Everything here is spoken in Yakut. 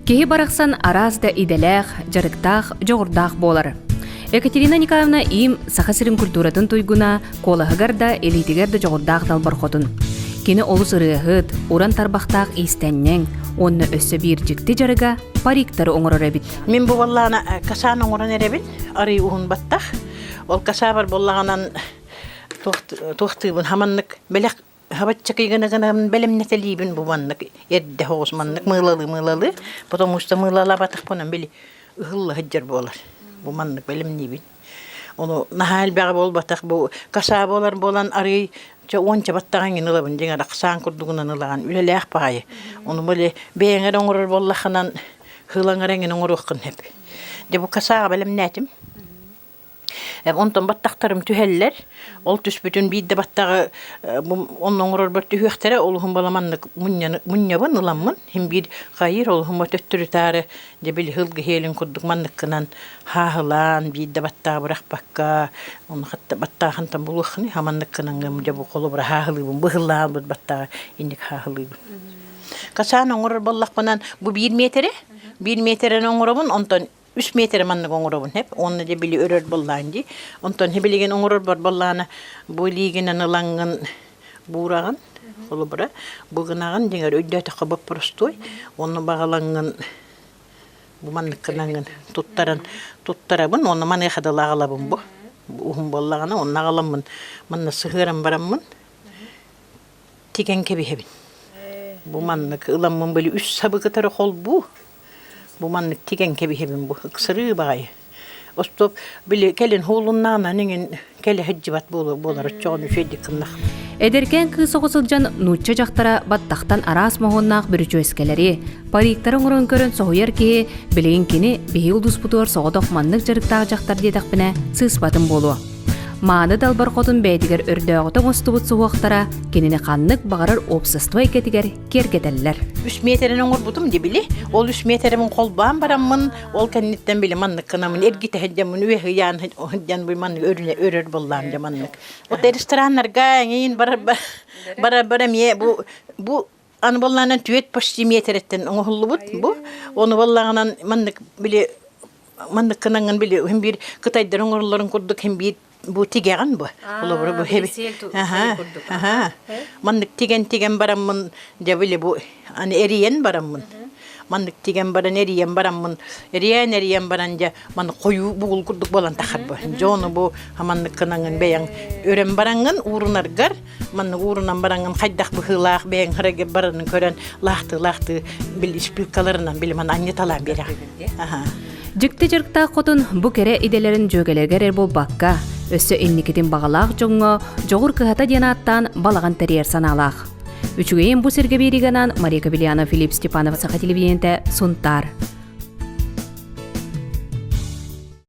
Киһи барахсан араас да идэлээх, дьарыктаах, дьоҕурдаах буолар. Екатерина Николаевна Им Саха сирин культуратын туйгуна, куолаһыгар да, илиитигэр да дьоҕурдаах далбар хотун. Кини олус ырыаһыт, уран тарбахтаах иистэнньэҥ уонна өссө биир дьикти дьарыга париктары оҥорор эбит. Мин бу буоллаҕына касаан оҥорон эрэбин, арый уһун баттах. Ол касаабар буоллаҕынан туохтыыбын хаманнык бэлэх хабаччакый гына гынан бэлэмнэтэлиибин бу маннык эрдэ соҕус маннык мыылалыы мыылалыы потому что мыылалаабатахпынан били ыһылла сылдьар буолар бу маннык бэлэмниибин ону наһаа элбэҕи буолбатах бу касаа буолар буолан арыый чэ уонча баттаҕа иҥин ылабын дьиҥэр ахсаан курдугунан ылаҕын үлэлээх баҕайы ону били бэйэҥ эрэ оҥорор буоллаххынан хылаҥар эҥин оҥоруоххун сөп дьэ бу касааҕа бэлэмнээтим Онтон баттахтарым түһэллэр. Ол түспүтүн биир да баттаҕы онно оҥорорбор түһүөхтэрэ. Олуһун баламаннык мунньабын ыламмын. Син биир хайыыр олуһун төттөрү-таары дьэ били һылгы иһиэлин курдук манныккынан хааһылаан биир да баттаҕы бырахпакка ону хатта баттаахынтан булуоххуный хаманныккынан дьэ бу холобура хааһылыыбын быһыллаабыт баттаҕы инник хааһылыыбын. Касаан оҥорор буоллахпынан бу биир миэтэрэ биир миэтэрэни оҥоробун онтон үс миэтэрэ маннык оҥоробун эп уонна дьэ били өрөр буоллаан дии онтон билигин оҥорорбор буоллаана бу илиигинэн ылаҥҥын буураҕын холобура бу гынаҕын дьиҥэр өйдөөтөххө боппурустуой уонна баҕалаҥҥын бу манныккынаҥҥын туттаран туттарабын уонна маныаха дылы аҕалабын бу уһун буоллаҕына онно аҕаламмын манна сыһыаран бараммын тигэн кэбиһэбин бу маннык ыламмын били үс сабы кытары холбуу Бу маннык тигэн кэбиһэбин бу ыксырыы баҕайы. Остоп били кэлин һуулуннаанан иҥин кэлэ сылдьыбат буолар оччоҕун үчүгэйдик гыннах. Эдэркээн кыыс оҕо сылдьан нуучча дьахтара баттахтан араас моһуоннаах бүрүчүөскэлэри, париктары оҥорон көрөн соһуйар киһи билигин кини биһи улууспутугар соҕотох маннык дьарыктаах дьахтар диэтэхпинэ сыыспатым буолуо. Мааны далбар хотун бэйэтигэр өрдөөҕүтэ оҥостубут суһуохтара кинини ханнык баҕарар уопсаство эйгэтигэр киэргэтэллэр. Үс миэтэрин оҥорбутум дии били. Ол үс миэтэрэбин холбоон бараммын, ол кэнниттэн били маннык гынаммын эргитэ сылдьаммын үөһэ ыйаан сылдьан бу маннык өрүнэ өрөр буоллаам дьэ маннык. Вот рестораннарга эҥин барар барар эмиэ бу бу аны буоллаанан түөрт почти миэтэрэттэн оҥоһуллубут бу. Ону буоллаҕынан маннык били маннык гынаҥҥын били иһин биир кытайдар оҥороллорун курдук иһин биир бу тигэҕин бу холобура бу аха маннык тигэн тигэн бараммын дьэ били бу аны эрийэн бараммын маннык тигэн баран эрийэн бараммын эрийэн эрийэн баран дьэ маннык хойуу бугул курдук буолан тахар бу дьону бу маннык гынаҥын бэйэҥ өрөн бараҥҥын уурунаргар маннык уурунан бараҥҥын хайдах быһыылаах бэйэҥ харайгар барарын көрөн лаахтыы лаахтыы били шпилькаларынан били маны анньыталаан биэрэҕин аха Дьикти дьарыктаах хотун бу кэрэ идэлэрин дьүөгэлэригэр эрэ буолбакка, өссө инникитин баҕалаах дьоҥҥо Дьоҕур кыһата диэн ааттаан балаҕан тэрийэр санаалаах. Үчүгэйин бу сиргэ биэриигэ анаан Мария Кобельянова, Филипп Степанов, Саха телевидениетэ, Сунтаар.